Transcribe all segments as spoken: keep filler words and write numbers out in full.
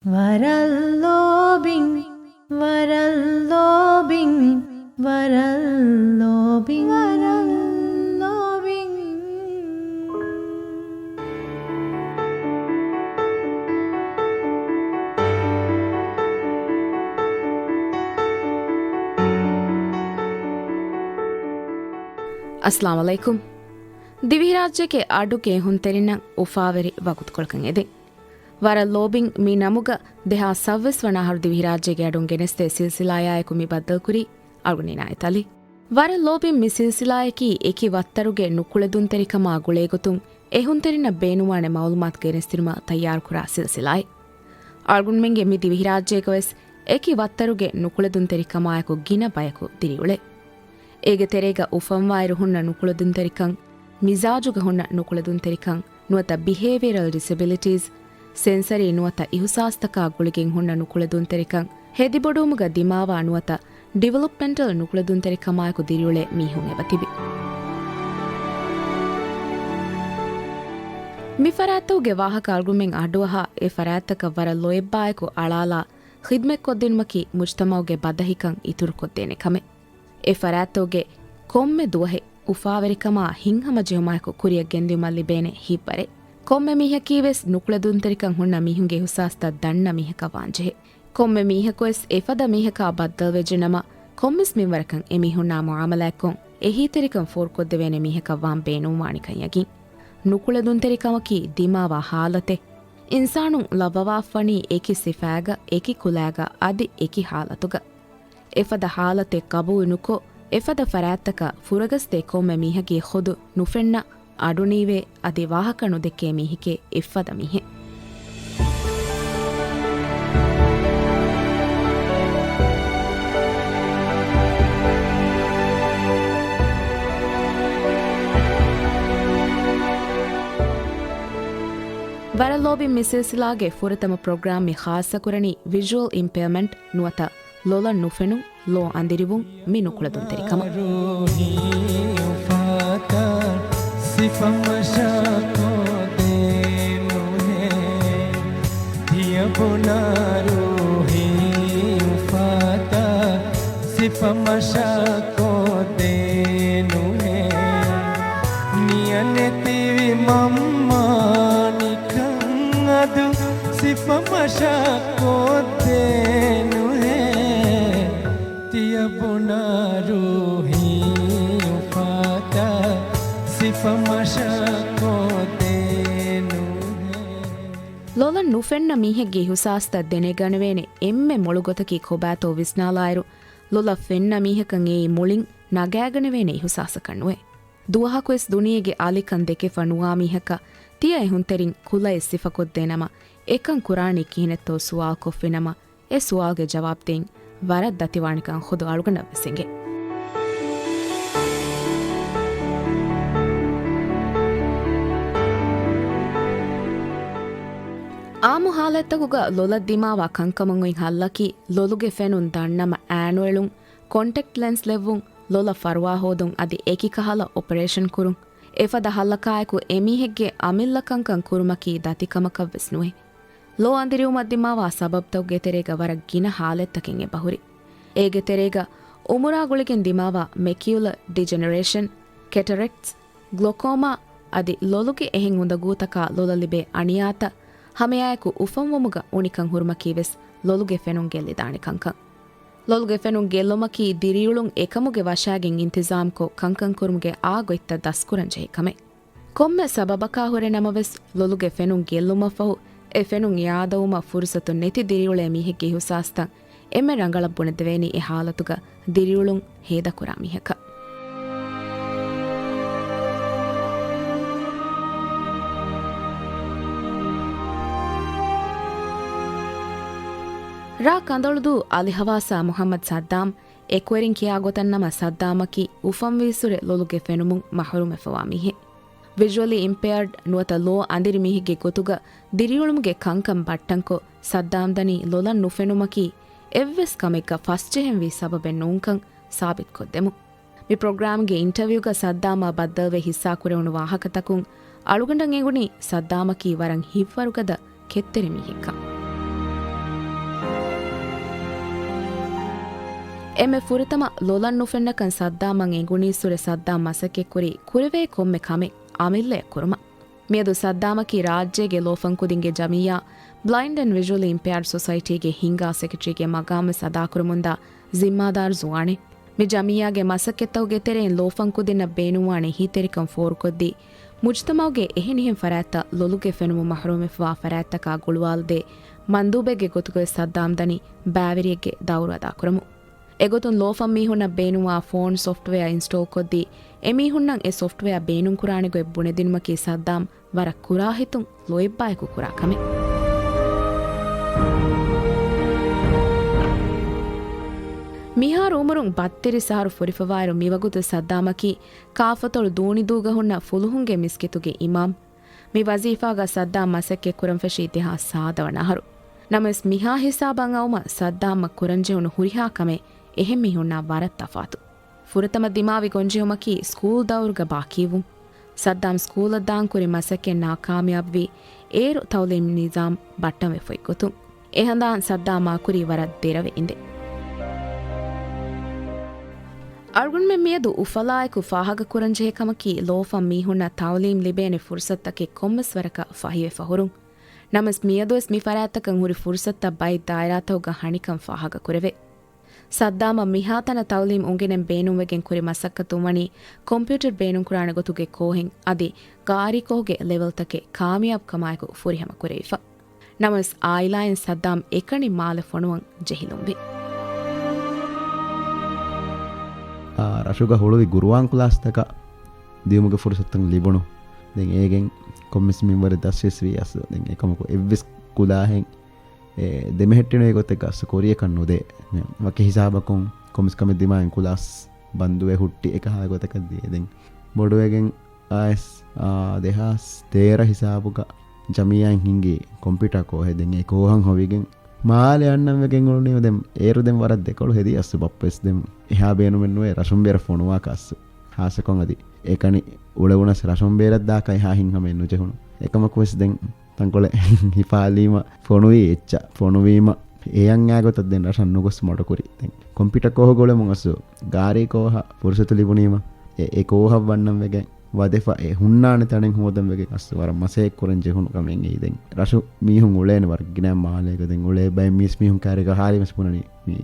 ވަރަށް ލޯބިން، ވަރަށް ލޯބިން، ވަރަށް ލޯބިން، ވަރަށް ލޯބިން. އައްސަލާމު ޢަލައިކުމް. ދިވެހިރާއްޖޭގެ އަޑުގެ އެހުންތެރިންނަށް އުފާވެރި ވަގުތުކޮޅަކަށް އެދެން. ވަރަށް ލޯބިން މި ނަމުގަ ދެހާސް ސައްވީސް ވަނަ އަހަރު ދިވެހިރާއްޖޭގެ އަޑުން ގެނެސްދޭ ސިލްސިލާޔާއެކު މި ބައްދަލުކުރީ އަޅުގަނޑު އިނާޔަތް ޢަލީ. ވަރަށް ލޯބިން މި ސިލްސިލާޔަކީ އެކި ވައްތަރުގެ ނުކުޅެދުންތެރިކަމާ ގުޅޭގޮތުން އެހުންތެރިންނަށް ބޭނުންވާނެ މަޢުލޫމާތު ގެނެސްދިނުމަށް ތައްޔާރުކުރާ ސިލްސިލާއެއް. އަޅުގަނޑުމެންގެ މި ދިވެހިރާއްޖޭގަވެސް އެކި ވައްތަރުގެ ނުކުޅެދުންތެރިކަމާއެކު ގިނަ ބަޔަކު ދިރިއުޅޭ. އޭގެ ތެރޭގަ އުފަންވާއިރު ހުންނަ ނުކުޅެދުންތެރިކަން، މިޒާޖުގަ ހުންނަ ނުކުޅެދުންތެރިކަން، ނުވަތަ ބިހޭވިއަރަލް ޑިސެބިލިޓީސް، ސެންސަރީ ނުވަތަ އިހުސާސްތަކާ ގުޅިގެން ހުންނަ ނުކުޅެދުންތެރިކަން، ހެދިބޮޑުވުމުގަ ދިމާވާ ނުވަތަ ޑިވެލޮޕްމެންޓަލް ނުކުޅެދުންތެރިކަމާއެކު ދިރިއުޅޭ މީހުން އެބަތިބި. މި ފަރާތްތަކުގެ ވާހަކަ އަޅުގަނޑުމެން އަޑުއަހާ، އެ ފަރާތްތަކަށް ވަރަށް ލޯތްބާއެކު އަޅާލާ، ޚިދްމަތްކޮށްދިނުމަކީ މުޖްތަމަޢުގެ ބަދަހިކަން އިތުރުކޮށްދޭނެ ކަމެއް. އެ ފަރާތްތަކުގެ ކޮންމެ ދުވަހެއް އުފާވެރިކަމާ ހިތްހަމަޖެހުމާއެކު ކުރިއަށް ގެންދިއުމަށް ލިބޭނެ ހިތްވަރެއް. ކޮންމެ މީހަކީވެސް ނުކުޅެދުންތެރިކަން ހުންނަ މީހުންގެ އިހުސާސްތައް ދަންނަ މީހަކަށް ވާންޖެހޭ. ކޮންމެ މީހަކުވެސް އެފަދަ މީހަކާ ބައްދަލުވެއްޖެނަމަ، ކޮންމެސް މިންވަރަކަށް އެމީހުންނާ މުޢާމަލާތްކޮށް، އެހީތެރިކަން ފޯރުކޮށްދެވޭނެ މީހަކަށް ވާން ބޭނުންވާނެކަން ޔަގީން. ނުކުޅެދުންތެރިކަމަކީ ދިމާވާ ހާލަތެއް. އިންސާނުން ލައްވަވާފަނީ އެކި ސިފައިގަ، އެކި ކުލައިގަ، އަދި އެކި ހާލަތުގަ. އެފަދަ ހާލަތެއް ޤަބޫލު ނުކޮށް، އެފަދަ ފަރާތްތަކަށް ފުރަގަސްދޭ ކޮންމެ މީހަކީ ޚުދު ނުފެންނަ، އަޑުނީވޭ، އަދި ވާހަކަ ނުދެއްކޭ މީހެކޭ އެއްފަދަ މީހެއް. ވަރަށް ލޯބިން މި ސިލްސިލާގެ ފުރަތަމަ ޕްރޮގްރާމް މި ޚާއްޞަކުރަނީ ވިޒުއަލް އިމްޕެއަރމަންޓް ނުވަތަ ލޮލަށް ނުފެނުން، ލޯ އަނދިރިވުން މި ނުކުޅެދުންތެރިކަމަށް. ރޫހީ އުފާތަށް ސިފަ މަށަކޮށްދޭނުހޭ. ތިޔަ ބުނާ ރޫހީ އުފާތަށް ސިފަ މަށަކޮށްދޭނުހޭ. ނިޔަނެތިވި މަންމާނިކަން އަދު ސިފަ މަށަކޮށްދޭނުހޭ. ތިޔަ ބުނާ ރޫހީ އުފާތަށް ސިފަ މަށަކޮށްދޭނުހޭ. ލޮލަށް ނުފެންނަ މީހެއްގެ އިހުސާސްތައް ދެނެގަނެވޭނެ އެންމެ މޮޅު ގޮތަކީ ކޮބާތޯ ވިސްނާލާއިރު، ލޮލަށް ފެންނަ މީހަކަށް އެއީ މުޅިން ނަގާގަނެވޭނެ އިހުސާސަކަށް ނުވޭ. ދުވަހަކުވެސް ދުނިޔޭގެ އަލިކަން ދެކެފަ ނުވާ މީހަކަށް ތިޔަ އެހުންތެރިން ކުލައެއް ސިފަކޮށްދޭނަމަ، އެކަން ކުރާނީ ކިހިނެއްތޯ ސުވާލުކޮށްފިނަމަ، އެ ސުވާލުގެ ޖަވާބު ދޭން ވަރަށް ދަތިވާނެކަން ޚުދު އަޅުގަނޑަށް ވެސް އެނގޭ. އާއްމު ހާލަތްތަކުގަ ލޮލަށް ދިމާވާ ކަންކަމުން އޮތް ހައްލަކީ، ލޮލުގެ ފެނުން ދަންނަމަ އައިނުއެޅުން، ކޮންޓެކްޓް ލެންސް ލެއްވުން، ލޮލަށް ފަރުވާ ހޯދުން އަދި އެކި ކަހަލަ އޮޕަރޭޝަން ކުރުން. އެފަދަ ހައްލަކާއެކު އެމީހެއްގެ އަމިއްލަ ކަންކަން ކުރުމަކީ ދަތިކަމަކަށް ވެސް ނުވޭ. ލޯ އަނދިރިވުމަށް ދިމާވާ ސަބަބުތަކުގެ ތެރޭގަ ވަރަށް ގިނަ ހާލަތްތަކެއް އެބަހުރި. އޭގެ ތެރޭގަ އުމުރާ ގުޅިގެން ދިމާވާ މެކިއުލަ ޑިޖެނެރޭޝަން، ކެޓަރެކްޓްސް، ގްލޮކޯމާ އަދި ލޮލުގެ އެހެން އުނދަގޫތަކާ ލޮލަށް ލިބޭ އަނިޔާތައް، ހަމައެއާއެކު އުފަންވުމުގަ އުނިކަން ހުރުމަކީ ވެސް ލޮލުގެ ފެނުން ގެއްލިދާނެ ކަންކަން. ލޮލުގެ ފެނުން ގެއްލުމަކީ ދިރިއުޅުން އެކަމުގެ ވަށާގެން އިންތިޒާމްކޮށް ކަންކަން ކުރުމުގެ އާ ގޮތްތައް ދަސްކުރަން ޖެހޭ ކަމެއް. ކޮންމެ ސަބަބަކާ ހުރެ ނަމަވެސް، ލޮލުގެ ފެނުން ގެއްލުމަށްފަހު، އެ ފެނުން އިއާދަވުމަށް ފުރުސަތު ނެތި ދިރިއުޅޭ މީހެއްގެ އިހުސާސްތައް އެންމެ ރަނގަޅަށް ބުނެދެވޭނީ އެ ހާލަތުގަ ދިރިއުޅުން ހޭދަކުރާ މީހަކަށް. ރާ ކަނދަޅުދޫ އަލިހަވާސާ މުޙައްމަދު ސައްދާމް، އެކުވެރިން ކިޔާ ގޮތަށް ނަމަ، ސައްދާމަކީ އުފަންވީއްސުރެ ލޮލުގެ ފެނުމުން މަޙްރޫމްވެފަވާ މީހެއް. ވިޒުއަލީ އިމްޕެއަރޑް ނުވަތަ ލޯ އަނދިރި މީހެއްގެ ގޮތުގަ ދިރިއުޅުމުގެ ކަންކަން ބައްޓަންކޮށް، ސައްދާމް ދަނީ ލޮލަށް ނުފެނުމަކީ އެއްވެސް ކަމެއްގަ ފަސްޖެހެންވީ ސަބަބެއް ނޫންކަން ސާބިތުކޮށްދެމުން. މި ޕްރޮގްރާމްގެ އިންޓަވިއުގަ ސައްދާމާ ބައްދަލުވެ ހިއްސާކުރެވުނު ވާހަކަތަކުން އަޅުގަނޑަށް އެނގުނީ ސައްދާމަކީ ވަރަށް ހިތްވަރުގަދަ ކެތްތެރި މީހެއްކަން. އެންމެ ފުރަތަމަ ލޮލަށް ނުފެންނަކަން ސައްދާމަށް އެނގުނީއްސުރެ ސައްދާމް މަސައްކަތްކުރި ކުރެވޭ ކޮންމެ ކަމެއް އަމިއްލައަށް ކުރުމަށް. މިއަދު ސައްދާމަކީ ރާއްޖޭގެ ލޯފަންކުދިންގެ ޖަމިއްޔާ، ބްލައިންޑް އެންޑް ވިޖުއަލީ އިމްޕެއަރޑް ސޮސައިޓީގެ ހިންގާ ސެކްރެޓަރީގެ މަގާމްވެސް އަދާކުރަމުންދާ ޒިންމާދާރު ޒުވާނެއް. މި ޖަމިއްޔާގެ މަސައްކަތްތަކުގެ ތެރެއިން ލޯފަންކުދިންނަށް ބޭނުންވާނެ އެހީތެރިކަން ފޯރުކޮށްދީ، މުޖުތަމަޢުގެ އެހެނިހެން ފަރާތްތައް ލޮލުގެ ފެނުމުން މަޙްރޫމްވެފަވާ ފަރާތްތަކާ ގުޅުވާލަދޭ، މަންދޫބެއްގެ ގޮތުގަވެސް ސައްދާމް ދަނީ ބައިވެރިއެއްގެ ދައުރު އަދާކުރަމުން. އެގޮތުން ލޯފަން މީހުންނަށް ބޭނުންވާ ފޯން ސޮފްޓްވެއާ އިންސްޓޯލްކޮށްދީ، އެމީހުންނަށް އެ ސޮފްޓްވެއާ ބޭނުންކުރާނެ ގޮތް ބުނެދިނުމަކީ ސައްދާމް ވަރަށް ކުރާހިތުން ލޯތްބާއެކު ކުރާ ކަމެއް. މިހާރު އުމުރުން ބައްތިރީސް އަހަރު ފުރިފަވާއިރު މިވަގުތު ސައްދާމަކީ ކާފަތޮޅު ދޫނިދޫގަ ހުންނަ ފުލުހުންގެ މިސްކިތުގެ އިމާމް. މި ވަޒީފާގަ ސައްދާމް މަސައްކަތް ކުރަން ފެށީ ދެހާސް ސާދަ ވަނަ އަހަރު. ނަމަވެސް މިހާ ހިސާބަށް އައުމަށް ސައްދާމްއަށް ކުރަންޖެހުނު ހުރިހާ ކަމެއް އެހެން މީހުންނާ ވަރަށް ތަފާތު. ފުރަތަމަ ދިމާވި ގޮންޖެހުމަކީ ސްކޫލް ދައުރުގަ ބާކީވުން. ސައްދާމް ސްކޫލަށް ދާން ކުރި މަސައްކަތް ނާކާމިޔާބުވީ އޭރު ތައުލީމް ނިޒާމް ބައްޓަންވެފައި ގޮތުން. އެހަނދާން ސައްދާމާ ކުރީ ވަރަށް ދެރަވެ އިނދެ. އަޅުގަނޑުމެން މިއަދު އުފަލާއެކު ފާހަގަކުރަންޖެހޭ ކަމަކީ، ލޯފަން މީހުންނަށް ތައުލީމް ލިބޭނެ ފުރުސަތުތަކެއް ކޮންމެސް ވަރަކަށް ފަހިވެފަ ހުރުން. ނަމަވެސް މިއަދުވެސް މި ފަރާތްތަކަށް ހުރި ފުރުސަތުތައް ބައެއް ދާއިރާތަކުގަ ހަނިކަން ފާހަގަކުރެވޭ. ސައްދާމަށް މިހާތަނަށް ތައުލީމް އުނގެނެން ބޭނުންވެގެން ކުރި މަސައްކަތުން ވަނީ ކޮމްޕިއުޓަރ ބޭނުންކުރާނެ ގޮތުގެ ކޯހެއް އަދި ގާރީ ކޯހުގެ ލެވެލްތަކެއް ކާމިޔާބުކަމާއެކު ފުރިހަމަ ކުރެވިފަ. ނަމަވެސް އާއިލާއިން ސައްދާމް އެކަނި މާލެ ފޮނުވަން ޖެހިލުންވި. އާ، ރަށުގަ ހުޅުވި ގުރުއާން ކްލާސްތަކަށް ދިއުމުގެ ފުރުސަތު ލިބުނު. ދެން އޭގެން ކޮންމެސް މިންވަރެއް ދަސްވެސް ވީ އަސްލު. ދެން އެކަމަކު އެއްވެސް ކުލާހެއް އެ ދެމެހެއްޓެނު އެގޮތެއްގަ އަސް ކުރިޔަކަށް ނުދޭ. ވަކި ހިސާބަކުން ކޮންމެސް ކަމެއް ދިމާއިން ކުލާސް ބަންދުވެ ހުއްޓި އެކަހާ ގޮތަކަށް ދިޔަ. ދެން ބޮޑުވެގެން އައިސް، އާ، ދެހާސް ތޭރަ ހިސާބުގަ ޖަމިއްޔާއިން ހިންގި ކޮމްޕިއުޓާ ކޯހެއް. ދެން އެ ކޯހަށް ހޮވިގެން މާލެ އަންނަން ވެގެން އުޅުނީމަ ދެން އޭރު ދެން ވަރަށް ދެކޮޅު ހެދި އަސް ބައްޕަވެސް ދެން އެހާ ބޭނުމެއް ނުވޭ ރަށުން ބޭރަށް ފޮނުވާކަށް އަސް. ހާއްސަކޮށް އަދި އެކަނި އުޅެވުނަސް ރަށުން ބޭރަށް ދާކަށް އެހާ ހިތްހަމައެއް ނުޖެހުނު. އެކަމަކުވެސް ދެން ތަންކޮޅެއް ހިފާލީމަ ފޮނުވީ އެއްޗަށް. ފޮނުވީމަ އެ އަންގާ ގޮތަށް ދެން ރަށަށް ނުގޮސް މޮޑުކުރި. ދެން ކޮމްޕިއުޓާ ކޯހުގަ އުޅެމުން އަސް ގާރީ ކޯހަށް ފުރުސަތު ލިބުނީމަ އެ، އެ ކޯހަށް ވަންނަން ވެގެން ވަދެފަ އެ ހުންނާނެ ތަނެއް ހޯދަން ވެގެން އަސް ވަރަށް މަސައްކަތް ކުރަން ޖެހުނު ކަމެއް އެއީ. ދެން ރަށު މީހުން އުޅޭނެ ވަރަށް ގިނަ މާލޭގަ. ދެން އުޅޭ ބައެއް މީސް މީހުން ކާރިގަ ހާލީމަސް ބުނަނީ މި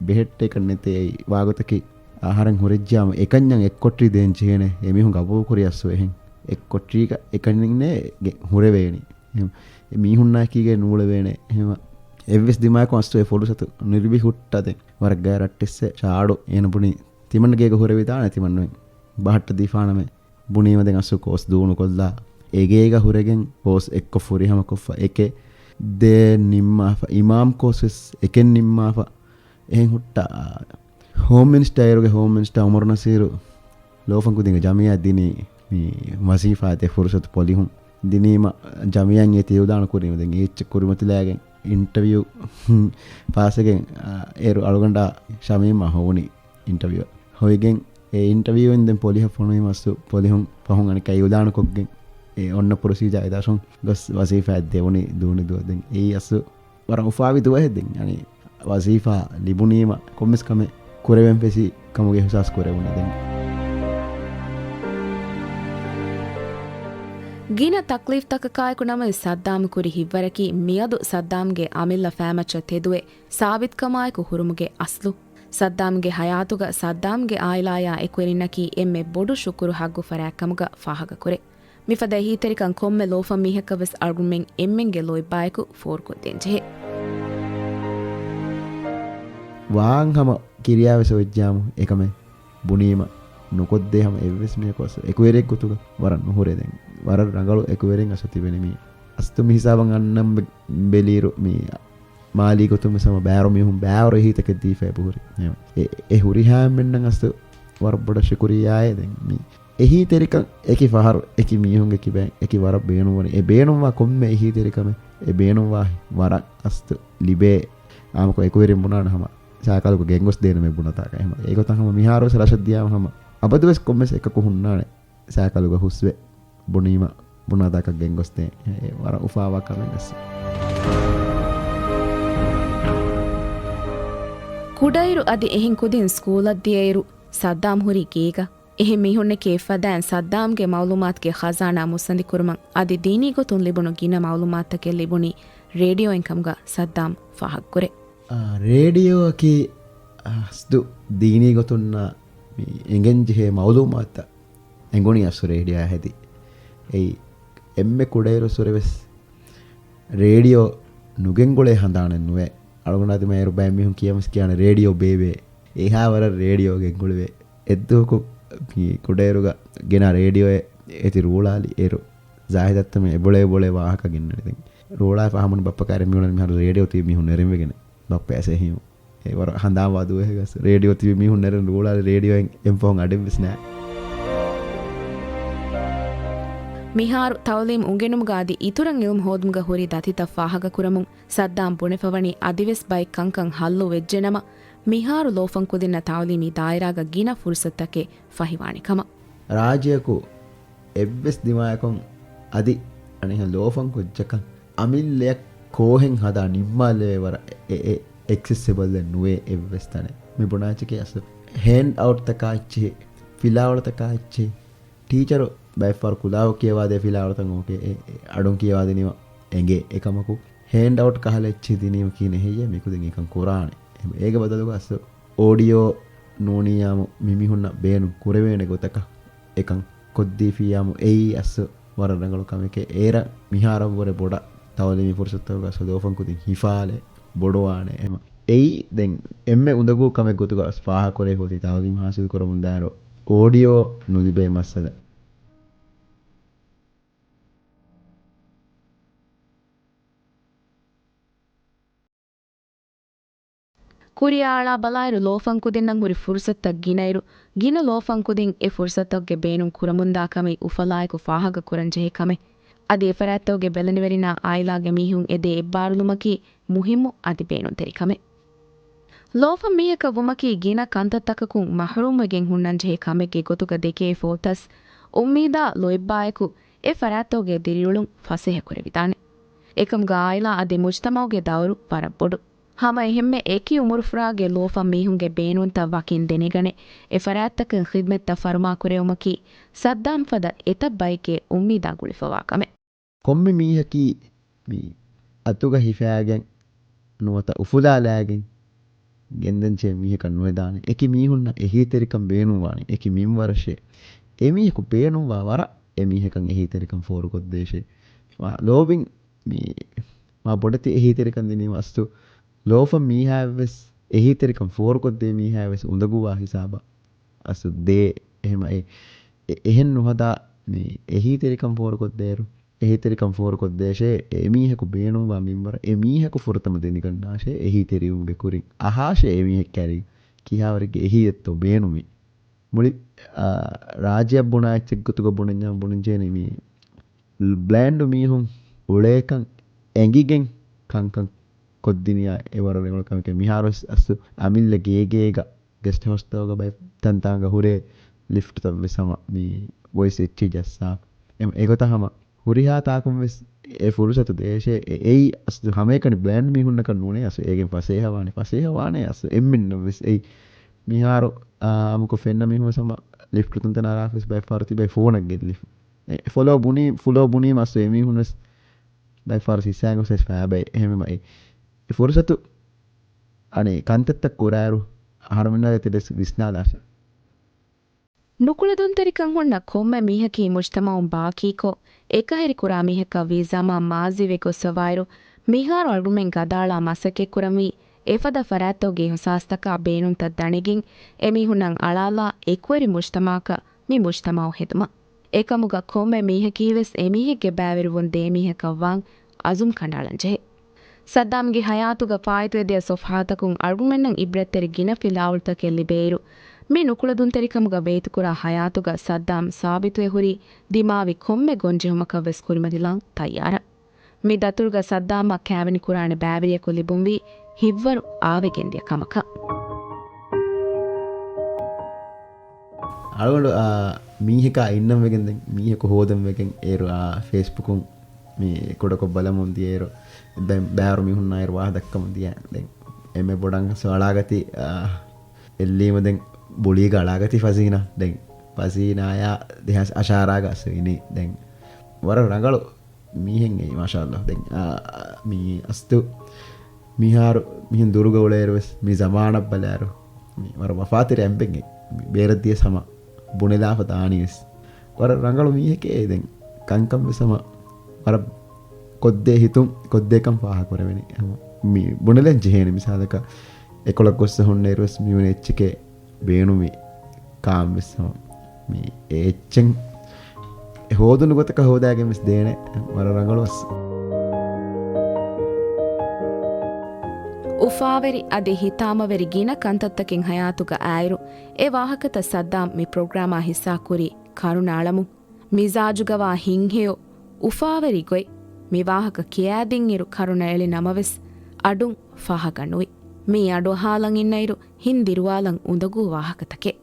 ބެހެއްޓޭކަށް ނެތޭ އެއީ ވާގޮތަކީ. އަހަރެން ހުރެއްޖާމަ އެކަންޏަށް އެއްކޮޓްރީ ދޭން ޖެހޭނެ އެމީހުން ގަބޫލުކުރި އަސް އެހެން. އެއްކޮޓްރީގަ އެކަންޏެއް ހުރެވޭނީ. އެހެން އެ މީހުންނާ ކީގެ ނޫޅެވޭނެ. އެހެން އެއްވެސް ދިމާއަކު އަސް އެ ފުރުސަތު ނުލިބި ހުއްޓާ ދެން ވަރަށް ގާތް ރައްޓެއްސެއް ޝާޑު އޭނަ ބުނީ ތިމަން ގޭގަ ހުރެވިދާނެ ތިމަން ބަހައްޓަ ދީފާނަމޭ. ބުނީމަ ދެން އަސް ކޯސް ދޫނުކޮށްލާ އެގޭގަ ހުރެގެން ކޯސް އެއްކޮށް ފުރިހަމަކޮށްފަ އެކެއް ދޭ ނިންމާފަ. އިމާމް ކޯސް ވެސް އެކެއް ނިންމާފަ. އެހެން ހުއްޓާ ހޯމް މިނިސްޓާ އޭރުގެ ހޯމް މިނިސްޓާ އުމަރު ނަސީރު ލޯފަންކުދިންގެ ޖަމިއްޔާ ދިނީ މި ވަޒީފާއަށް ދޭ ފުރުސަތު ޕޮލިހުން ދިނީމަ ޖަމިއްޔާއިން އޭތި އިއުލާނު ކުރީމަ ދެން އެއްޗެއް ކުރިމަތިލާގެން އިންޓަވިއު ފާސްވެގެން، އާ، އޭރު އަޅުގަނޑާ ޝަމީމާ ހޮވުނީ އިންޓަވިއު. ހޮވިގެން އެ އިންޓަވިއުއިން ދެން ޕޮލިހަށް ފޮނުވީމަ އަސް ޕޮލިހުން ފަހުން އަނެއްކާ އިއުލާނުކޮށްގެން އެ އޮންނަ ޕްރޮސީޖާ އެދާށުން ގޮސް ވަޒީފާއަށް ދެވުނީ ދޫނިދޫ. ދެން އެއީ އަސް ވަރަށް އުފާވި ދުވަހެއް. ދެން އަނި ވަޒީފާ ލިބުނީމަ ކޮންމެސް ކަމެއް ކުރެވެން ފެށި ކަމުގެ އިހުސާސް ކުރެވުނީ ދެން. ގިނަ ތަކްލީފްތަކަކާއެކު ނަމަވެސް ސައްދާމް ކުރި ހިތްވަރަކީ މިއަދު ސައްދާމްގެ އަމިއްލަ ފައިމައްޗަށް ތެދުވެ ސާބިތުކަމާއެކު ހުރުމުގެ އަސްލު. ސައްދާމްގެ ހަޔާތުގަ ސައްދާމްގެ އާއިލާޔާ އެކުވެރިންނަކީ އެންމެ ބޮޑު ޝުކުރު ހައްގު ފަރާތްކަމުގަ ފާހަގަކުރޭ. މިފަދަ އެހީތެރިކަން ކޮންމެ ލޯފަން މީހަކަށް ވެސް އަޅުގަނޑުމެން އެންމެންގެ ލޯތްބާއެކު ފޯރުކޮށްދޭން ޖެހޭ. ވާން ހަމަ ކިރިޔާވެސް އޮތްޖާމު އެކަމެއް ބުނީމަ ނުކޮށްދޭ ހަމަ އެއްވެސް މީހަކު އަސް އެކުވެރިއެއް ގޮތުގަ ވަރަށް ނުހުރޭ. ދެން ވަރަށް ރަނގަޅު އެކުވެރިން އަސް ތިބެނީ މީ. އަސްތު މި ހިސާބަށް އަންނަން ބެ-، ބެލިއިރު މީ މާލީ ގޮތުން ވެސް ހަމަ ބާރު މީހުން ބާރު އެހީތަކެއް ދީފައި ބުހުރި. އެ، އެ ހުރިހާ އެންމެންނަށް އަސް ވަރަށް ބޮޑަށް ޝުކުރިއްޔާއޭ. ދެން މި އެހީތެރިކަން އެކި ފަހަރު، އެކި މީހުންގެ ކިބައިން އެކި ވަރަށް ބޭނުންވަނީ. އެ ބޭނުންވާ ކޮންމެ އެހީތެރިކަމެއް، އެ ބޭނުންވާ ވަރަށް އަސްތު ލިބޭ. އާމަކޮށް އެކުވެރިން ބުނާނެ ހަމަ ސާކަލުގަ ގެންގޮސްދޭނަމޭ ބުނަތާކަށް. އެހެމަ އެގޮތަށް ހަމަ މިހާރުވެސް ރަށަށް ދިޔާމަ ހަމަ އަބަދުވެސް ކޮންމެސް އެކަކު ހުންނާނެ ސާކަލުގަ ހުސްވެ ބުނީމަ ބުނާތާކަށް ގެންގޮސްދޭ. އެ ވަރަށް އުފާވާ ކަމެއް ވެސް. ކުޑައިރު އަދި އެހެން ކުދިން ސްކޫލަށް ދިޔައިރު ސައްދާމް ހުރީ ގޭގަ. އެހެން މީހުންނެކޭ އެއްފަދައިން ސައްދާމްގެ މައުލޫމާތުގެ ޚަޒާނާ މުއްސަނދި ކުރުމަށް އަދި ދީނީ ގޮތުން ލިބުނު ގިނަ މައުލޫމާތުތަކެއް ލިބުނީ ރޭޑިއޯއިން ކަމުގަ ސައްދާމް ފާހަގަކުރޭ. އާ، ރޭޑިއޯއަކީ އަސްލު ދީނީ ގޮތުންނާ މި އެނގެން ޖެހޭ މައުލޫމާތުތައް އެނގުނީ އަސްލު ރޭޑިއޯއާ ހެދި. އެއީ އެންމެ ކުޑައިރުއްސުރެވެސް ރޭޑިއޯ ނުގެންގުޅޭ ހަނދާނެއް ނުވޭ. އަޅުގަނޑާ ދިމާއިރު ބައެއް މީހުން ކިޔަމަސް ކިޔާނެ ރޭޑިއޯ ބޭބޭ. އެހާ ވަރަށް ރޭޑިއޯ ގެންގުޅެވޭ. އެއްދުވަހަކު މި ކުޑައިރުގަ ގެނާ ރޭޑިއޯއެއް އޭތި ރޫޅާލި އޭރު ޒާހިދަށް ތަމެ އެބޮޅޭ ބޮޅޭ ވާހަކަ ގެންނަނީ. ދެން ރޫޅާފަ ހަމަނު ބައްޕަ ކާރެ މިއުޅެނީ މިހާރު ރޭޑިއޯ ތިބި މީހުން ނެރެންވެގެން. ބައްޕަ އަސެހިމު. އެ ވަރަށް ހަނދާން ވާ ދުވަހެއް ގަސް ރޭޑިއޯ ތިބި މީހުން ނެރެން ރޫޅާލި ރޭޑިއޯއެއް އެންފަހުން އަޑެއްވެސް ނާ. މިހާރު ތައުލީމް އުނގެނުމުގަ އަދި އިތުރަށް އިލްމު ހޯދުމުގަ ހުރި ދަތިތައް ފާހަގަކުރަމުން ސައްދާމް ބުނެފަވަނީ އަދިވެސް ބައެއް ކަންކަން ހައްލު ވެއްޖެނަމަ، މިހާރު ލޯފަން ކުދިންނަށް ތައުލީމީ ދާއިރާގަ ގިނަ ފުރުސަތުތަކެއް ފަހިވާނެ ކަމަށް. ރާއްޖެއަކު އެއްވެސް ދިމާޔަކުން އަދި އަނެއްހެން ލޯފަން ކުއްޖަކަށް އަމިއްލައަށް ކޯހެއް ހަދާ ނިންމާލެވޭ ވަރަށް އެ، އެ، އެ، އެކްސެސެބަލްއެއް ނުވޭ އެއްވެސް ތަނެއް. މި ބުނާއެއްޗަކީ އަސްލު ހޭންޑް އައުޓްތަކާ އެއްޗެހި، ފިލާވަޅުތަކާ އެއްޗެހި، ޓީޗަރު ބައެއްފަހަރު ކުލާކޮށް ކިޔަވާދޭ ފިލާވަޅުތައް އޯކޭ، އެ، އެ، އަޑުން ކިޔަވާދިނީމަ އެނގޭ. އެކަމަކު ހޭންޑް އައުޓް ކަހަލަ އެއްޗެހި ދިނީމަ ކިހިނެއް ހެއްޔޭ މިކުދިން އެކަން ކުރާނެ. އެހެން އޭގެ ބަދަލުގަ އަސްލު އޯޑިއޯ ނޫނިއްޔާމު މިމީހުންނަށް ބޭނުން ކުރެވޭނެ ގޮތަކަށް އެކަން ކޮށްދީފިއްޔާމު އެއީ އަސްލު ވަރަށް ރަނގަޅު ކަމެކޭ. އޭރަށް މިހާރަށްވުރެ ބޮޑަށް ތައުލީމީ ފުރުސަތުތަކުގަ އަސްލު ލޯފަން ކުދިން ހިފާލޭ ބޮޑުވާނެ. އެހެން އެއީ ދެން އެންމެ އުނދަގޫ ކަމެއް ގޮތުގަ އަސް ފާހަގަކުރެވިފަ އޮތީ ތައުލީމް ހާސިލް ކުރަމުންދާއިރު އޯޑިއޯ ނުލިބޭ މައްސަލަ. ކުރިއަށް އަޅާ ބަލާއިރު ލޯފަން ކުދިންނަށް ހުރި ފުރުސަތުތައް ގިނައިރު، ގިނަ ލޯފަން ކުދިން އެ ފުރުސަތުތަކުގެ ބޭނުން ކުރަމުންދާ ކަމެއް އުފަލާއެކު ފާހަގަކުރަން ޖެހޭ ކަމެއް. އަދި އެފަރާތްތަކުގެ ބެލެނިވެރިންނާ އާއިލާގެ މީހުން އެދޭ އެއްބާރުލުމަކީ މުހިއްމު އަދި ބޭނުންތެރި ކަމެއް. ލޯފަން މީހަކަށް ވުމަކީ ގިނަ ކަންތައްތަކަކުން މަޙްރޫމްވެގެން ހުންނަންޖެހޭ ކަމެއްގެ ގޮތުގަ ދެކޭ ފޯތަސް އުއްމީދާ ލޯތްބާއެކު އެ ފަރާތްތަކުގެ ދިރިއުޅުން ފަސޭހަކުރެވިދާނެ. އެކަމުގަ އާއިލާ އަދި މުޖްތަމަޢުގެ ދައުރު ވަރަށް ބޮޑު. ހަމަ އެހެންމެ އެކި އުމުރުފުރާގެ ލޯފަން މީހުންގެ ބޭނުންތައް ވަކިން ދެނެގަނެ، އެ ފަރާތްތަކުން ޚިދްމަތްތައް ފަރުމާކުރެވުމަކީ ސައްދާމް ފަދަ އެތައް ބައެއްގެ އުއްމީދާ ގުޅިފަވާ ކަމެއް. ކޮންމެ މީހަކީ މި އަތުގަ ހިފާގެން ނުވަތަ އުފުލާލާގެން ގެންދަންޖެހޭ މީހަކަށް ނުހެދާނެ. އެކި މީހުންނަށް އެހީތެރިކަން ބޭނުންވާނެ. އެކި މިންވަރަށޭ އެމީހަކު ބޭނުންވާ ވަރަށް އެމީހަކަށް އެހީތެރިކަން ފޯރުކޮށްދޭށޭ. މާ ލޯބިން މި މާ ބޮޑެތި އެހީތެރިކަން ދިނީމަ އަސްލު ލޯފަން މީހާއަށްވެސް އެހީތެރިކަން ފޯރުކޮށްދޭ މީހާއަށްވެސް އުނދަގޫވާ ހިސާބަށް އަސްލު ދޭ. އެހެމަ އެ، އެ، އެހެން ނުހަދާ މި އެހީތެރިކަން ފޯރުކޮށްދޭއިރު، އެހީތެރިކަން ފޯރުކޮށްދޭށޭ އެމީހަކު ބޭނުންވާ މިންވަރަށް އެމީހަކު ފުރަތަމަ ދެނެގަންނާށޭ އެހީތެރިވުމުގެ ކުރިން އަހާށޭ އެމީހެއް ކައިރި ކިހާވަރެއްގެ އެހީއެއްތޯ ބޭނުމީ. މުޅި، އާ، ރާއްޖެއަށް ބުނާ އެއްޗެއް ގޮތުގަ ބުނަންޏާ ބުނަންޖޭނެ މި ބްލައިންޑު މީހުން އުޅޭކަން އެނގިގެން ކަންކަން ކޮށްދިނިޔާ އެ ވަރަށް ރެގުޅަ ކަމެކޭ. މިހާރުވެސް އަސްލު އަމިއްލަ ގޭގޭގަ ގެސްޓް ހައުސްތަކުގަ ބައެއް ތަންތާނގަ ހުރޭ ލިފްޓްތައްވެސް ހަމަ މި ވޮއިސް އެއްޗެއް ޖައްސާ. އެ، އެގޮތަށް ހަމަ ހުރިހާ ތާކުންވެސް އެ ފުރުސަތު ދޭށޭ. އެ، އެއީ އަސްލު ހަމައެކަނި ބްލައިންޑް މީހުންނަކަށް ނޫނޭ އަސްލު އޭގެން ފަސޭހަވާނެ، ފަސޭހަވާނޭ އަސްލު އެންމެންނަށްވެސް. އެއީ މިހާރު، އާ، އާއްމުކޮށް ފެންނަ މީހުންވެސް ހަމަ ލިފްޓް ތަންތަނަށް އަރާފަވެސް ބައެއް ފަހަރު ތިބޭ ފޯނަށް ގެއްލިފަ. އެ، ފޮލޯ ބުނީ، ފޮލޯ ބުނީމަ އަސްލު އެމީހުންވެސް ބައެއް ފަހަރު ހިއްސާގޮސް ވެސް ފައިބައި. އެހެންވީމަ އެ، އެ ފުރުސަތު އަނެއް ކަންތައްތައް ކުރާއިރު އަހަރުމެންނާ ދެތި ވިސްނާލާށޭ. ނުކުޅެދުންތެރިކަން ހުންނަ ކޮންމެ މީހަކީ މުޖްތަމަޢުން ބާކީކޮށް، އެކަހެރިކުރާ މީހަކަށްވީ ޒަމާން މާޒީވެ ގޮއްސަވާއިރު، މިހާރު އަޅުގަނޑުމެން ގަދައަޅާ މަސައްކަތްކުރަންވީ، އެފަދަ ފަރާތްތަކުގެ އިހުސާސްތަކާ ބޭނުންތައް ދަނެގެން، އެމީހުންނަށް އަޅާލާ އެކުވެރި މުޖްތަމަޢަކަށް މި މުޖްތަމަޢު ހެދުމަށް. އެކަމުގަ ކޮންމެ މީހަކީވެސް އެމީހެއްގެ ބައިވެރިވުން ދޭ މީހަކަށްވާން އަޒުމް ކަނޑައަޅަންޖެހޭ. ސައްދާމްގެ ހަޔާތުގަ ފާއިތުވެދިޔަ ޞަފްޙާތަކުން އަޅުގަނޑުމެންނަށް އިބްރަތްތެރި ގިނަ ފިލާވަޅުތަކެއް ލިބޭއިރު، މި ނުކުޅެދުންތެރިކަމުގަ ވޭތުކުރާ ހަޔާތުގަ ސައްދާމް ސާބިތުވެ ހުރީ ދިމާވި ކޮންމެ ގޮންޖެހުމަކަށްވެސް ކުރިމަތިލާން ތައްޔާރަށް. މި ދަތުރުގަ ސައްދާމްއަށް ކައިވެނިކުރާނެ ބައިވެރިޔަކު ލިބުންވީ ހިތްވަރު އާވެގެންދިޔަ ކަމަކަށް. އަޅުގަނޑު، އާ، މީހަކާ އިންނަން ވެގެން ދެން މީހަކު ހޯދަން ވެގެން އޭރު، އާ، ފޭސްބުކުން މި ކުޑަކޮށް ބަލަމުން ދިޔައިރު، ދެން ބައިވަރު މީހުންނާއިރު ވާހަ ދައްކަމުން ދިޔަ. ދެން އެންމެ ބޮޑަށް އަސް އަޅާގަތީ، އާ، އެއްލީމަ ދެން ބުޅީގަ އަޅާގަތީ ފަޒީނާ. ދެން ފަޒީނާޔާ ދެހާސް އަށާރަ ގަސް އިނީ. ދެން ވަރަށް ރަނގަޅު މީހެއް އެއީ، މާޝާﷲ. ދެން، އާ، މީ އަސްތު މިހާރު މިހެން ދުރުގަ އުޅޭއިރު ވެސް މި ޒަމާނަށް ބަލާއިރު، މި ވަރަށް ވަފާތެރި އަނބެއް އެއީ. މި ބޭރަށް ދިޔަސް ހަމަ ބުނެލާފަ ދާނީ ވެސް. ވަރަށް ރަނގަޅު މީހެކޭ. ދެން ކަންކަން ވެސް ހަމަ ވަރަށް ކޮށްދޭ ހިތުން ކޮށްދޭކަން ފާހަގަކުރެވެނީ. ހަމަ މި ބުނެލަން ޖެހޭނެ. މިސާލަކަށް އެކޮޅަށް ގޮއްސަ ހުންނައިރު ވެސް މިވަނީ އެއްޗެކޭ ބޭނުމީ ކާން ވެސް ހަމަ މި އެއްޗެއް ހޯދުނު ގޮތަކަށް ހޯދާގެން ވެސް ދޭނެ. ވަރަށް ރަނގަޅު ވެސް. އުފާވެރި އަދި ހިތާމަވެރި ގިނަ ކަންތައްތަކެއް ހަޔާތުގަ އާއިރު، އެ ވާހަކަތައް ސައްދާމް މި ޕްރޮގްރާމާ ހިއްސާކުރީ ކަރުނަ އަޅަމުން. މިޒާޖުގަވާ ހިތްހެޔޮ އުފާވެރި ގޮތް މި ވާހަކަ ކިޔާދިންއިރު ކަރުނަ އެޅި ނަމަވެސް، އަޑުން ފާހަގަ ނުވި. މި އަޑުއަހާލަން އިންނައިރު ހިން ދިރުވާލަން އުނދަގޫ ވާހަކަތަކެއް.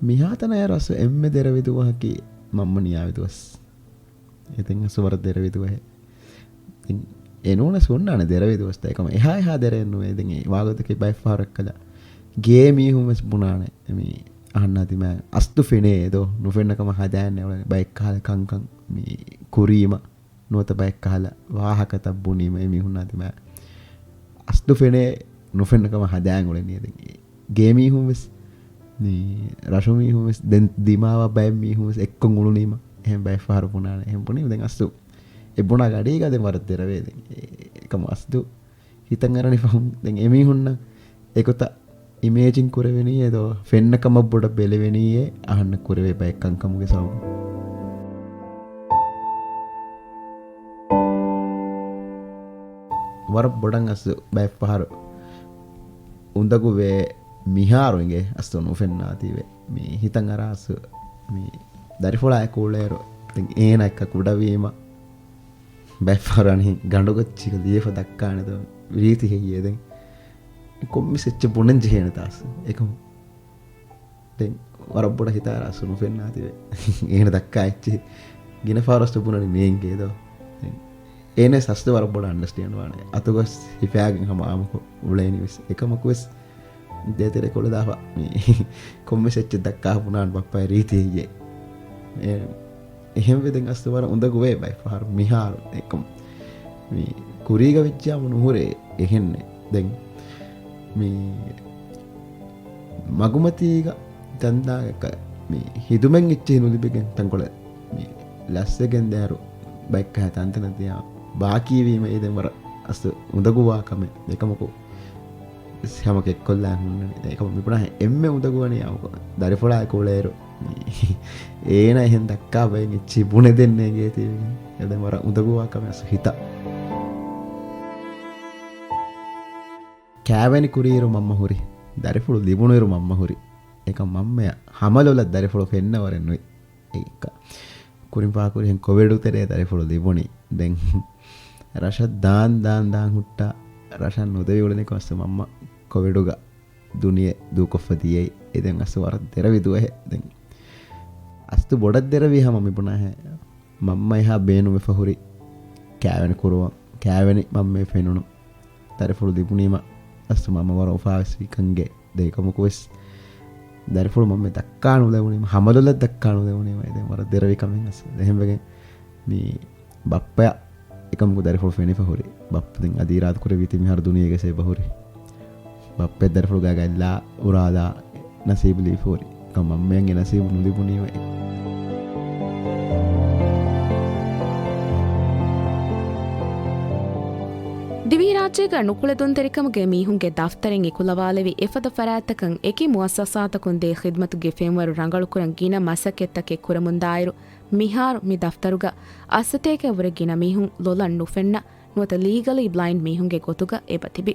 މިހާތަނަށް އައިރު އަސް އެންމެ ދެރަވި ދުވަހަކީ މަންމަ ނިޔާވި ދުވަސް. އެތެން އަސް ވަރަށް ދެރަވި ދުވަހެއް. ދެން އެ ނޫނަސް ހުންނާނެ ދެރަވި ދުވަސްތައް އެކަމަ އެހާ އެހާ ދެރައެއް ނުވޭ. ދެން އެ ވާގޮތަކީ ބައެއް ފަހަރަށް ކަލަ ގޭ މީހުން ވެސް ބުނާނެ. މި އަހަންނާ ދިމާ އަސްތު ފެނޭ އެދޯ ނުފެންނަ ކަމަށް ހަދާން އެ ބައެއް ކަހަލަ ކަންކަން މި ކުރީމަ. ނުވަތަ ބައެއް ކަހަލަ ވާހަކަތައް ބުނީމަ އެމީހުންނާ ދިމާ އަސްތު ފެނޭ ނުފެންނަ ކަމަށް ހަދާން އުޅެނީ. ދެން ގޭ މީހުން ވެސް، މި ރަށު މީހުން ވެސް، ދެން ދިމާވާ ބައެއް މީހުން ވެސް އެއްކޮށް އުޅުނީމަ އެހެން ބައެއް ފަހަރު ބުނާނެ. އެހެން ބުނީމަ ދެން އަސްތު އެ ބުނާ ގަޑީގަ ދެން ވަރަށް ދެރަވޭ. ދެން އެކަމަ އަސްތު ހިތަށް އަރަނި ފަހުން ދެން އެމީހުންނަށް އެގޮތަށް އިމޭޖިން ކުރެވެނީ އެދޯ ފެންނަ ކަމަށް ބޮޑަށް ބެލެވެނީއޭ އަހަންނަށް ކުރެވޭ ބައެއް ކަންކަމުގެ ސަބަބުން. ވަރަށް ބޮޑަށް އަސް ބައެއް ފަހަރު އުނދަގޫވޭ މިހާރު އިނގޭ އަސް ނުފެންނާތީވެ. މި ހިތަށް އަރާ އަސް މި ދަރިފުޅާއެކު އުޅޭއިރު ދެން އޭނަ އެއްކަ ކުޑަވީމަ ބައެއް ފަހަރު އަނެއް ގަނޑުގައްޗިގަ ލިޔެފަ ދައްކާނެ ދޯ ރީތި ހެއްޔޭ ދެން ކޮންމެސް އެއްޗެއް ބުނަން ޖެހޭނެތާސް އެކަމު. ދެން ވަރަށް ބޮޑަށް ހިތާރާސް ނުފެންނާތިވެ. އޭނަ ދައްކާ އެއްޗެއް ގިނަ ފަހަރަސް ބުނަނީ ނޭނގޭ ދޯ. ދެން އޭނަ އަސްލު ވަރަށް ބޮޑަށް އަންޑަސްޓޭންޑް ވާނެ. އަތުގަސް ހިފާގެން ހަމަ އާމުކޮށް އުޅޭނީ ވެސް. އެކަމަކު ވެސް ދޭތެރެ ކޮޅެދާފަ މި ކޮންމެސް އެއްޗެއް ދައްކާ ބުނާން ބައްޕައި ރީތި ހެއްޔޭ. އެ، އެހެންވެ ދެން އަސްލު ވަރަށް އުނދަގޫވޭ ބައެއް ފަހަރު މިހާރު އެކަމް. މި ކުރީގަ ވެއްޖާމު ނުހުރޭ އެހެންނެއް. ދެން މި މަގުމަތީގަ ދަންދާގަ މި ހިދުމަތް އެއްޗެހި ނުލިބިގެން ތަންކޮޅެއް މި ލަސްވެގެން ދޭއިރު ބައެއްކަހަ ތަންތަނަށް ދިޔާ ބާކީވީމަ އެ ދެން ވަރަށް އަސްލު އުނދަގޫވާ ކަމެއް. އެކަމަކު ހަމަ ކެއްކޮށްލާ ހުންނަނީ. އެކަމަ މިބުނާ އެންމެ އުނދަގޫވަނީ އާމުކޮށް ދަރިފުޅާއެކު އުޅޭއިރު އޭނަ އެހެން ދައްކާ ބައެއް އެއްޗިހި ބުނެދެން ނޭނގޭތީވެގެން. އެ ދެން ވަރަށް އުނދަގޫވާ ކަމެއް އަސް ހިތަށް. ކާވެނި ކުރިއިރު މަންމަ ހުރި. ދަރިފުޅު ލިބުނުއިރު މަންމަ ހުރި. އެކަމް މަންމަޔަށް ހަމަލޮލަށް ދަރިފުޅު ފެންނަވަރެއް ނުވި. އެއްކަ. ކުރިން ފާކުރިހެން ކޮވިޑު ތެރޭ ދަރިފުޅު ލިބުނީ. ދެން ރަށަށް ދާން ދާން ދާން ހުއްޓާ ރަށަށް ނުދެވި އުޅެނިކޮށް އަސް މަންމަ ކޮވިޑުގަ ދުނިޔެ ދޫކޮށްފަ ދިޔައީ. އެ ދެން އަސް ވަރަށް ދެރަވި ދުވަހެއް. ދެން އަސްތު ބޮޑަށް ދެރަވީ ހަމަ މިބުނާހޭ. މަންމަ އެހާ ބޭނުންވެފަ ހުރި ކާވެނި ކުރުވަން. ކާވެނި މަންމައަށް ފެނުނު. ދަރިފުޅު ލިބުނީމަ އަސްތު މަންމަ ވަރަށް އުފާވެސް ވީ ކަންގޭ. ދެ އެކަމަކު ވެސް ދަރިފުޅު މަންމަ ދައްކާ ނުލެވުނީމަ، ހަމަލޮލަށް ދައްކާ ނުލެވުނީމަ، އެ ދެން ވަރަށް ދެރަވި ކަމެއް އަސް. އެހެންވެގެން މި ބައްޕަޔަށް އެކަމަކު ދަރިފުޅު ފެނިފަ ހުރި. ބައްޕަ ދެން އަދި އިރާދަ ކުރެއްވީތީ މިހާރު ދުނިޔޭގަ އެބަހުރި. ބައްޕަ ދަރިފުޅު ގާގަ އެއްލާ އުރާލާ ނަސީބު ލިބިފަ ހުރި. އެކަމް މަންމައަށް އެ ނަސީބު ނުލިބުނީމަ. ދިވެހިރާއްޖޭގަ ނުކުޅެދުންތެރިކަމުގެ މީހުންގެ ދަފްތަރެއް އެކުލަވާލެވި އެފަދަ ފަރާތްތަކަށް އެކި މުއައްސަސާތަކުން ދޭ ޚިދްމަތުގެ ފެންވަރު ރަނގަޅުކުރަން ގިނަ މަސައްކަތްތަކެއް ކުރަމުންދާއިރު، މިހާރު މި ދަފްތަރުގަ އަށްސަތޭކައަށްވުރެ ގިނަ މީހުން ލޮލަށް ނުފެންނަ ނުވަތަ ލީގަލީ ބްލައިންޑް މީހުންގެ ގޮތުގަ އެބަތިބި.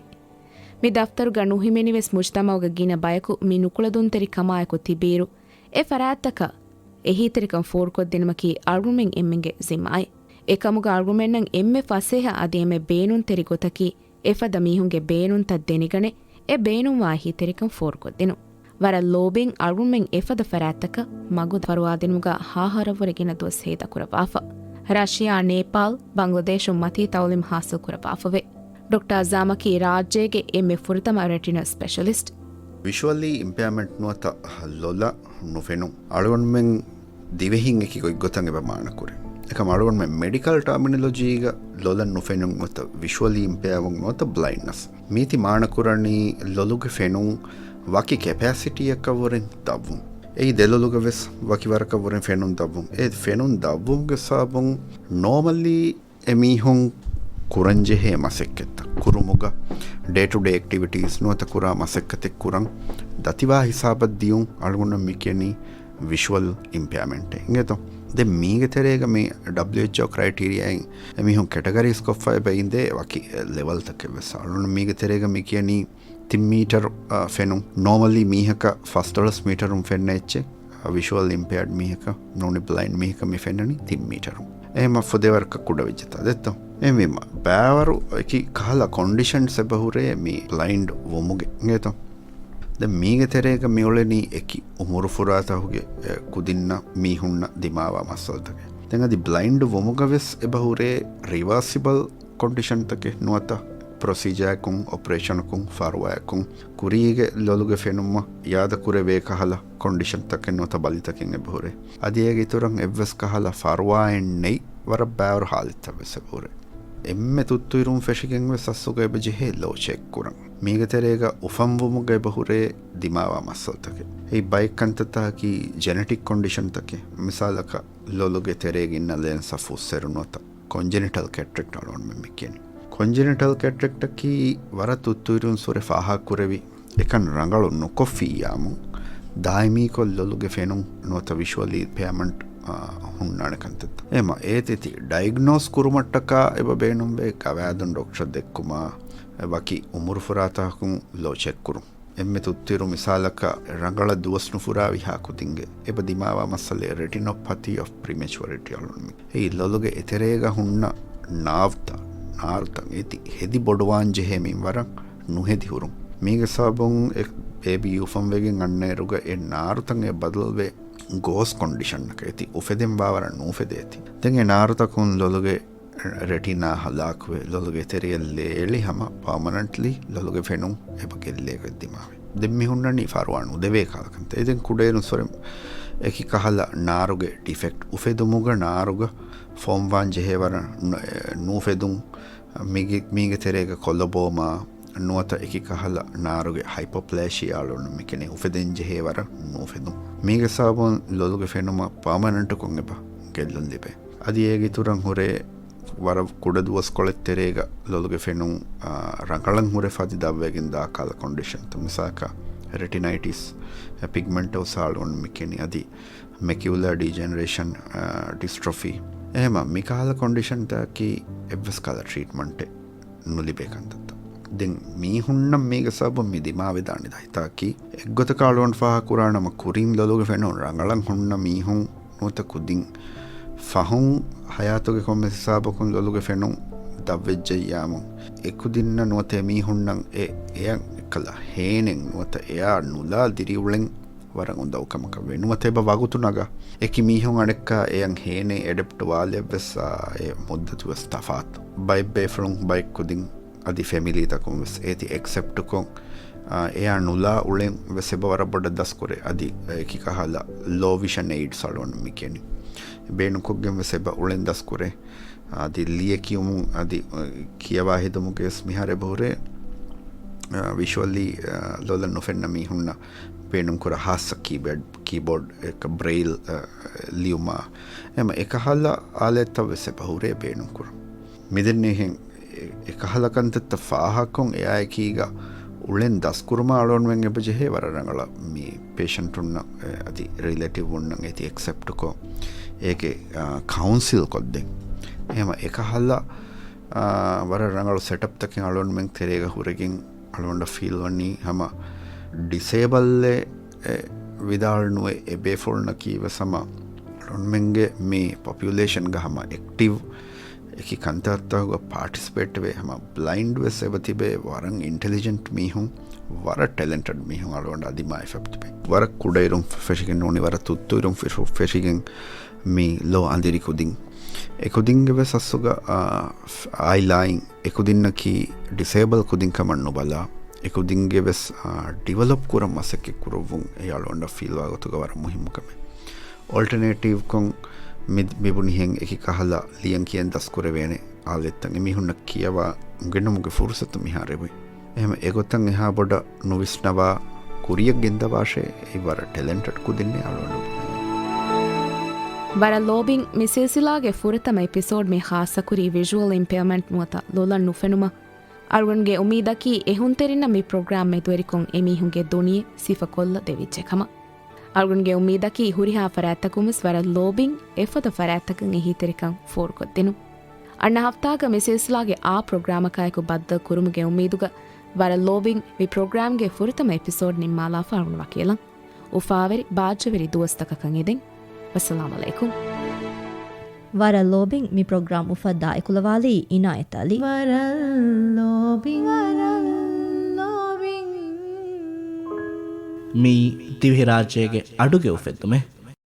މި ދަފްތަރުގަ ނުހިމެނިވެސް މުޖްތަމަޢުގެ ގިނަ ބަޔަކު މި ނުކުޅެދުންތެރި ކަމާއެކު ތިބިއިރު، އެ ފަރާތްތަކަށް އެހީތެރިކަން ފޯރުކޮށްދިނުމަކީ އަޅުގަނޑުމެން އެންމެންގެ ޒިންމާއެއް. އެކަމުގަ އަޅުގަނޑުމެންނަށް އެންމެ ފަސޭހަ އަދި އެންމެ ބޭނުންތެރި ގޮތަކީ، އެފަދަ މީހުންގެ ބޭނުންތައް ދެނެގަނެ، އެ ބޭނުންވާ އެހީތެރިކަން ފޯރުކޮށްދިނުން. ވަރަށް ލޯބިން އަޅުގަނޑުމެން އެފަދަ ފަރާތްތަކަށް މަގު ފަރުވާދިނުމުގަ ހަ އަހަރަށްވުރެ ގިނަ ދުވަސް ހޭދަކުރައްވާފަ. ރަޝިޔާ، ނޭޕާލް، ބަންގްލަދޭޝުން މަތީ ތައުލީމް ހާސިލް ކުރައްވާފަވޭ. ޑޮކްޓަރ ޒާމަކީ ރާއްޖޭގެ އެންމެ ފުރަތަމަ ރެޓިނަލް ސްޕެޝަލިސްޓް. ވިޝުއަލީ އިމްޕެއަރމަންޓް ނުވަތަ ލޮލަށް ނުފެނުން އަޅުގަނޑުމެން ދިވެހިން އެކި ގޮތްގޮތަށް އެބަ މާނަކުރޭ. އެކަމް އަޅުގަނޑުމެން މެޑިކަލް ޓާމިނޮލޮޖީގަ ލޮލަށް ނުފެނުން ނުވަތަ ވިޝުއަލީ އިމްޕެއާވުން ނުވަތަ ބްލައިންޑްނަސް މީތި މާނަކުރަނީ ލޮލުގެ ފެނުން ވަކި ކެޕޭސިޓީއަކަށްވުރެން ދަށްވުން. އެއީ ދެލޮލުގަ ވެސް ވަކި ވަރަކަށްވުރެން ފެނުން ދަށްވުން. އެ ފެނުން ދަށްވުމުގެ ސަބަބުން ނޯމަލީ އެމީހުން ކުރަންޖެހޭ މަސައްކަތްތައް ކުރުމުގަ، ޑޭ ޓު ޑޭ އެކްޓިވިޓީސް ނުވަތަ ކުރާ މަސައްކަތެއް ކުރަން ދަތިވާ ހިސާބަށް ދިޔުން އަޅުގަނޑަށް މި ކިޔަނީ ވިޝުއަލް އިމްޕެއާމެންޓޭ އިނގޭތޯ. ދެން މީގެ ތެރޭގަ މި ޑަބްލިއުއެޗްއޯ ކްރައިޓީރިއާއިން އެމީހުން ކެޓަގަރީސް ކޮށްފަ އެބަ އިނދޭ ވަކި ލެވަލްތަކެއް ވެސް. އަޅުގަނޑު މީގެ ތެރޭގަ މި ކިޔަނީ ތިން މީޓަރު، އާ، ފެނުން. ނޯމަލީ މީހަކަށް ފަސްދޮޅަސް މީޓަރުން ފެންނަ އެއްޗެއް، އާ، ވިޝުއަލް އިމްޕެއާޑް މީހަކަށް، ނޫނީ ބްލައިންޑް މީހަކަށް މި ފެންނަނީ ތިން މީޓަރުން. އެހެމަ ފުދޭވަރަކަށް ކުޑަވެއްޖެތާ ދެއްތޯ. އެހެންވީމަ ބައިވަރު އެކި ކަހަލަ ކޮންޑިޝަންސް އެބަ ހުރޭ މި ބްލައިންޑް ވުމުގެ އިނގޭތޯ. ދެން މީގެ ތެރޭގަ މިއުޅެނީ އެކި އުމުރު ފުރާތަކުގެ، އެ، ކުދިންނަށް މީހުންނަށް ދިމާވާ މައްސަލަތަކެއް. ދެން އަދި ބްލައިންޑް ވުމުގަ ވެސް އެބަ ހުރޭ ރިވާސިބަލް ކޮންޑިޝަންތަކެއް ނުވަތަ ޕްރޮސީޖާއަކުން، އޮޕަރޭޝަނަކުން، ފަރުވާއަކުން ކުރީގެ ލޮލުގެ ފެނުމަށް އިއާދަ ކުރެވޭ ކަހަލަ ކޮންޑިޝަންތަކެއް ނުވަތަ ބަލިތަކެއް އެބަހުރޭ. އަދި އޭގެ އިތުރަށް އެއްވެސް ކަހަލަ ފަރުވާއެއް ނެތް ވަރަށް ބާވަރު ހާލަތްތައް ވެސް އެބަހުރޭ. އެންމެ ތުއްތުއިރުން ފެށިގެން ވެސް އަސްލުގަ އެބަ ޖެހޭ ލޯ ޗެކް ކުރަން. މީގެ ތެރޭގަ އުފަންވުމުގަ އެބަ ހުރޭ ދިމާވާ މައްސަލަތަކެއް. އެއީ ބައެއް ކަންތައްތަކަކީ ޖެނެޓިކް ކޮންޑިޝަންތަކެއް. މިސާލަކަށް ލޮލުގެ ތެރޭގަ އިންނަ ލެންސަށް ފުއްސެރު ނުވަތަ ކޮންޖެނިޓަލް ކެޓްރެކްޓް އަޅުގަނޑުމެން މި ކިޔަނީ. ކޮންޖެނިޓަލް ކެޓްރެކްޓަކީ ވަރަށް ތުއްތުއިރުން ސުރެ ފާހަގަކުރެވި އެކަން ރަނގަޅު ނުކޮށްފިއްޔާމު ދާއިމީކޮށް ލޮލުގެ ފެނުން ނުވަތަ ވިޝުއަލީ އިމްޕެއާމަންޓް، އާ، ހުންނާނެ ކަންތައްތައް. އެމަ އޭތި ތި ޑައިގްނޯސް ކުރުމަށްޓަކާ އެބަ ބޭނުންވޭ ގަވާއިދުން ޑޮކްޓަރަށް ދެއްކުމާ، ވަކި އުމުރު ފުރާތަކުން ލޯ ޗެކް ކުރުން. އެންމެ ތުއްތުއިރު މިސާލަކަށް ރަނގަޅަށް ދުވަސް ނުފުރާވިހާ ކުދިންގެ އެބަ ދިމާވާ މައްސަލައެއް ރެޓިނޮޕަތީ އޮފް ޕްރިމެޗުއަރިޓީ އަޅުން މި. އެއީ ލޮލުގެ އެތެރޭގަ ހުންނަ ނާވްތައް، ނާރުތައް އޭތި ހެދި ބޮޑުވާން ޖެހޭ މިންވަރަށް ނުހެދި ހުރުން. މީގެ ސަބަބުން އެ ބޭބީ އުފަންވެގެން އަންނައިރުގަ އެ ނާރުތައް އެ ބަދަލުވެ ގޯސް ކޮންޑިޝަންއަކަށް އޭތި އުފެދެން ވާވަރަށް ނޫފެދޭތި. ދެން އެ ނާރުތަކުން ލޮލުގެ ރެޓިނާ ހަލާކުވެ، ލޮލުގެ ތެރެޔަށް ލޭ އެޅި ހަމަ ޕާމަނަންޓްލީ ލޮލުގެ ފެނުން އެބަ ގެއްލޭގޮތް ދިމާވޭ. ދެން މި ހުންނަނީ ފަރުވާ ނުދެވޭ ކަހަލަ ކަންތައް. އެ ދެން ކުޑައިރުން ސޮރެ އެކި ކަހަލަ ނާރުގެ ޑިފެކްޓް އުފެދުމުގަ ނާރުގަ ފޯމްވާން ޖެހޭ ވަރަށް ނު-، އެ، ނޫފެދުން، މީގެ، މީގެ ތެރޭގަ ކޮލޮބޯމާ ނުވަތަ އެކި ކަހަލަ ނާރުގެ ހައިޕަޕްލޭޝިއާ އަޅުން މިކެނެ އުފެދެން ޖެހޭ ވަރަށް ނޫފެދުން. މީގެ ސަބަބުން ލޮލުގެ ފެނުމަށް ޕާމަނަންޓުކޮށް އެބަ ގެއްލުން ލިބޭ. އަދި އޭގެ އިތުރަށް ހުރޭ ވަރަށް ކުޑަ ދުވަސްކޮޅެއް ތެރޭގަ ލޮލުގެ ފެނުން، އާ، ރަނގަޅަށް ހުރެފަ އަދި ދަށްވެގެން ދާ ކަހަލަ ކޮންޑިޝަންތައް، މިސާލަކަށް ރެޓިނައިޓިސް، ޕިގްމެންޓޯސާ އަޅުން މިކެނި އަދި މެކިއުލާ ޑިޖެނެރޭޝަން، އާ، ޑިސްޓްރޮފީ. އެހެމަ މިކަހަލަ ކޮންޑިޝަންތަކަކީ އެއްވެސް ކަހަލަ ޓްރީޓްމަންޓެއް ނުލިބޭ ކަންތައްތައް. ދެން މީހުންނަށް މީގެ ސަބަބުން މި ދިމާވެދާނެ ދަތިތަކަކީ އެއްގޮތަކަށް އަޅުގަނޑު ފާހަގަކުރާނަމަ ކުރީން ލޮލުގެ ފެނުން ރަނގަޅަށް ހުންނަ މީހުން ނުވަތަ ކުދިން ފަހުން ހަޔާތުގެ ކޮންމެސް ހިސާބަކުން ލޮލުގެ ފެނުން ދަށްވެއްޖެއްޔާމު އެކުދިންނަށް ނުވަތަ އެމީހުންނަށް އެ އެއަށް އެއްކަލަ ހޭނެއް ނުވަތަ އެއާ ނުލާ ދިރިއުޅެން ވަރަށް އުނދަގޫކަމަކަށް ވޭ. ނުވަތަ އެބަ ވަގުތު ނަގާ އެކި މީހުން އަނެއްކާ އެއަށް ހޭނޭ އެޑެޕްޓް ވާލެއްވެސް، އާ، އެ މުއްދަތުވެސް ތަފާތު. ބައެއް ބޭފުޅުން ބައެއް ކުދިން އަދި ފެމިލީތަކުން ވެސް އޭތި އެކްސެޕްޓްކޮށް، އާ، އެއާ ނުލާ އުޅެން ވެސް އެބަ ވަރަށް ބޮޑަށް ދަސްކުރޭ. އަދި އެކި ކަހަލަ ލޯ ވިޝަން އެއިޑްސް އަޅުގަނޑު މި ކިޔަނީ. ބޭނުންކޮށްގެން ވެސް އެބަ އުޅެން ދަސްކުރޭ. އަދި ލިޔެކިޔުމުން އަދި، އަ، ކިޔަވާހެދުމުގައި ވެސް މިހާރު އެބަހުރޭ، އަ، ވިޝުއަލީ، އަ، ލޮލަށް ނުފެންނަ މީހުންނަށް ބޭނުންކުރާ ހާއްސަ ކީބޯޑް، ކީބޯޑް އެއް ބްރެއިލް، އަ، ލިޔުމާ. އެމަ އެކަހަލަ އާލާތްތައް ވެސް އެބަހުރޭ ބޭނުންކުރަން. މިދެންނެހެން އެ، އެކަހަލަ ކަންތައްތައް ފާހަގަކޮށް އެއާއެކީގަ އުޅެން ދަސްކުރުމަށް އަޅުގަނޑުމެން އެބަޖެހޭ ވަރަށް ރަނގަޅަށް މި ޕޭޝަންޓުންނަށް، އެ، އަދި ރިލޭޓިވްއުންނަށް އޭތި އެކްސެޕްޓްކޮށް، އޭގެ، އާ، ކައުންސިލް ކޮށްދޭން. އެހެމަ އެކަހަލަ، އާ، ވަރަށް ރަނގަޅު ސެޓަޕްތަކެއް އަޅުގަނޑުމެން ތެރޭގަ ހުރެގެން އަޅުގަނޑަށް ފީލްވަނީ ހަމަ ޑިސޭބަލްއެއް، އެ، ވިދާޅުނުވެ އެބޭފުޅުންނަކީ ވެސް ހަމަ އަޅުގަނޑުމެންގެ މި ޕޮޕިއުލޭޝަންގަ ހަމަ އެކްޓިވް އެކި ކަންތައްތަކުގަ ޕާޓިސިޕޭޓްވެ ހަމަ ބްލައިންޑް ވެސް އެބަ ތިބޭ ވަރަށް އިންޓެލިޖެންޓް މީހުން، ވަރަށް ޓެލެންޓެޑް މީހުން އަޅުގަނޑަށް އަދި މައިފަތު ތިބޭ. ވަރަށް ކުޑައިރުން ފެށިގެން ނޫނީ ވަރަށް ތުއްތުއިރުން ފެށު-، ފެށިގެން މި ލޯ އަނދިރި ކުދިން. އެކުދިންގެ ވެސް އަސްލުގަ، އާ، އާއިލާއިން އެކުދިންނަކީ ޑިސޭބަލް ކުދިން ކަމަށް ނުބަލާ، އެކުދިންގެ ވެސް، އާ، ޑިވެލޮޕް ކުރަން މަސައްކަތް ކުރައްވުން އެ އަޅުގަނޑަށް ފީލްވާ ގޮތުގަ ވަރަށް މުހިއްމު ކަމެއް. އޯލްޓަނޭޓިވްކޮށް މި، މިބުނިހެން އެކި ކަހަލަ ލިޔަން ކިޔަން ދަސްކުރެވޭނެ އާލެއްތައް އެމީހުންނަށް ކިޔަވާ އުނގެނުމުގެ ފުރުސަތު މިހާރު އެބައޮތް. އެހެން އެގޮތަށް އެހާ ބޮޑަށް ނުވިސްނަވާ ކުރިޔަށް ގެންދަވާށޭ، އެއީ ވަރަށް ޓެލެންޓެޑް ކުދިންނޭ އަޅުގަނޑު. ވަރަށް ލޯބިން މި ސިލްސިލާގެ ފުރަތަމަ އެޕިސޯޑް މި ޚާއްޞަކުރީ ވިޝުއަލް އިމްޕެއަރމަންޓް ނުވަތަ ލޮލަށް ނުފެނުމަށް. އަޅުގަނޑުގެ އުއްމީދަކީ އެހުންތެރިންނަށް މި ޕްރޮގްރާމް މެދުވެރިކޮށް އެމީހުންގެ ދުނިޔެ ސިފަކޮށްލަ ދެވިއްޖެ ކަމަށް. އަޅުގަނޑުގެ އުއްމީދަކީ ހުރިހާ ފަރާތްތަކުން ވެސް ވަރަށް ލޯބިން އެފަދަ ފަރާތްތަކަށް އެހީތެރިކަން ފޯރުކޮށްދިނުން. އަންނަ ހަފްތާގަ މި ސިލްސިލާގެ އާ ޕްރޮގްރާމަކާއެކު ބައްދަލު ކުރުމުގެ އުއްމީދުގަ ވަރަށް ލޯބިން މި ޕްރޮގްރާމްގެ ފުރަތަމަ އެޕިސޯޑް ނިންމާލާފަ އަޅުގަނޑު ވަކިވެލަން. އުފާވެރި ބާއްޖަވެރި ދުވަސްތަކަކަށް އެދެން. ވައްސަލާމް އަލައިކުމް. ވަރަށް ލޯބިން މި ޕްރޮގްރާމް އުފައްދާ އެކުލަވާލީ އިނާޔަތް އަލީ. ވަރަށް ލޯބިން، ވަރަށް ލޯބިން. މިއީ ދިވެހިރާއްޖޭގެ އަޑުގެ އުފެއްދުމެއް.